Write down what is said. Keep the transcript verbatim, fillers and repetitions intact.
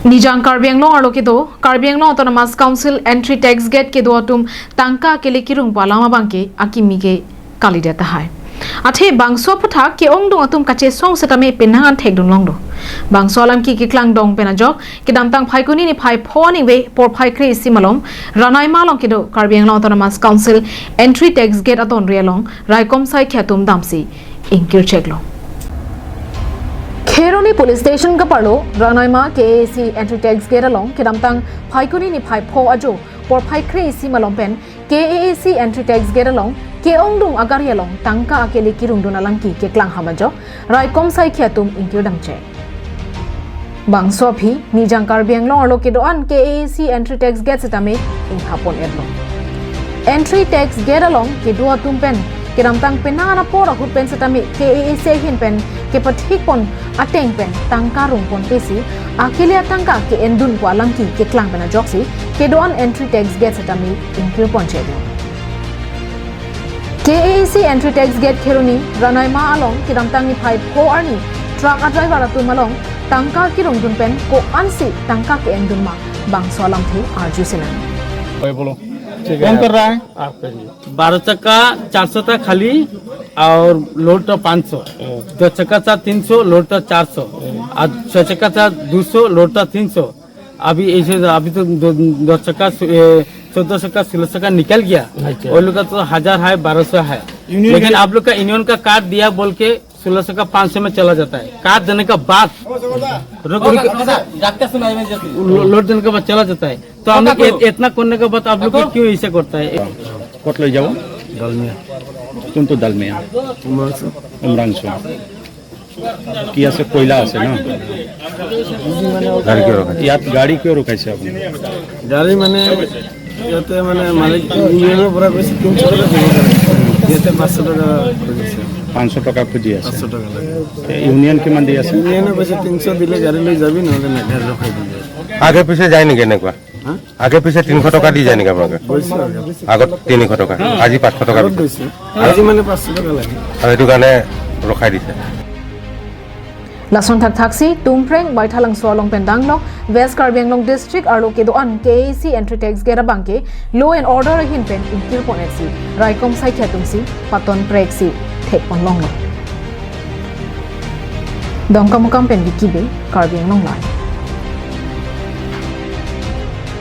Nijang Karbi Anglong arlo kedo, Karbi Anglong Autonomous Council entry tax gate kedo atum tangka kele kirung pu alam abangke akimi ke kalidet tahai. Athe bangso aphuthak ke-ongdung atum kachesong setame penang an thekdun longlo. Bangso alam ke keklang dong pen ajok, kedamtang Phaikuni niphai pho aningve porphai kre-isi malom, Ranaima along kedo Karbi Anglong Autonomous Council entry tax gate atonri along raikom saikhi atum damsi ingkir cheklo. Kheroni Police Station kaparlo Ranaima K A A C entry tax gate along kedamtang Phaikuni niphai pho ajo porphai kre-isi malom pen K A A C entry tax gate along ke-ongdung agari along tangka akele kirungdun alam ke keklang ham ajok raikom saikhi atum ingkir damchek. Bangso aphi Nijang Karbi Anglong arlo kedo-an K A A C entry tax gate setame inghapon erlo. Entry tax gate along kedo atum pen kedamtang penang an apor ahut pen setame K A A C ahin pen kepathikpon ateng pen tangka rungpon pesi akele atangka ke-endun pu alam ke keklang pen ajoksi kedo-an entry tax gate setame ingkirpon cheklo. K A A C entry tax gate Kheroni Ranaima along kedamtang niphai pho arni truck a-driver atum along tangka kirungdun pen ko-ansi tangka ke-endun ma bangso alamthe arju sinang. भाई बोलो। ठीक है। कौन कर रहा है? आप करिए। बारह चक्का चार सौ था खाली, और लोड था पाँच सौ। दस चक्का था तीन सौ, लोड था चार सौ। और छह चक्का था दो सौ, लोड था तीन सौ। अभी ऐसे, अभी तो दो- दस चक्का सु- ए, चौदह चक्का, सोलह चक्का निकल गया। अच्छा। वो लोग का तो हजार है, बारह सौ है। यूनियन लेकिन का- आप लोग का यूनियन का कार्ड दिया बोल के सोलह चक्का पाँच सौ में चला जाता है। कार्ड देने का बाद रुक- रुक- लो- लोड देने के बाद चला जाता है। तो हम लोग इत- इतना करने के बाद आप लोग को क्यों ऐसे करता है? ক'ত লৈ যাব? ডালমিয়া। কোনটো ডালমিয়া? উমৰাংচু। উমৰাংচু। কি আছে? কয়লা আছে ন? গাড়ী কিয় ৰখাইছে? ইয়াত গাড়ী কিয় ৰখাইছে আপুনি? গাড়ী মানে ইয়াতে মানে মালিক ইউনিয়নৰ পৰা কৈছে তিনিশ টকা দিব কাৰণে। ইয়াতে পাঁচশ টকা খুজিছে। পাঁচশ টকা খুজি আছে। পাঁচশ টকা লাগে। ইউনিয়ন কিমান দি আছে? ইউনিয়নে কৈছে তিনিশ দিলে গাড়ী লৈ যাবি, নহ'লে নাই, গাড়ী ৰখাই দিবি। আগে পিছে যায় নেকি এনেকুৱা? হা? আগে পিছে তিনিশ টকা দি যায় নেকি আপোনালোকে? গৈছোঁ আৰু। আগত তিনিশ টকা, আজি পাঁচশ টকা আগত দিছে। গৈছোঁ। আজি মানে পাঁচশ টকা লাগে। আৰু সেইটো কাৰণে ৰখাই দিছে। Lason thakthaksi Tumpreng Baithalangso along pen danglok West Karbi Anglong District arlo kedo-an K A A C entry tax gate abangke law and order ahin pen ingkirpon etsi raikom saikhi atumsi paton preksi thekpon longlo. Dongkamukam pen Vicky Bey, Karbi Anglong Live.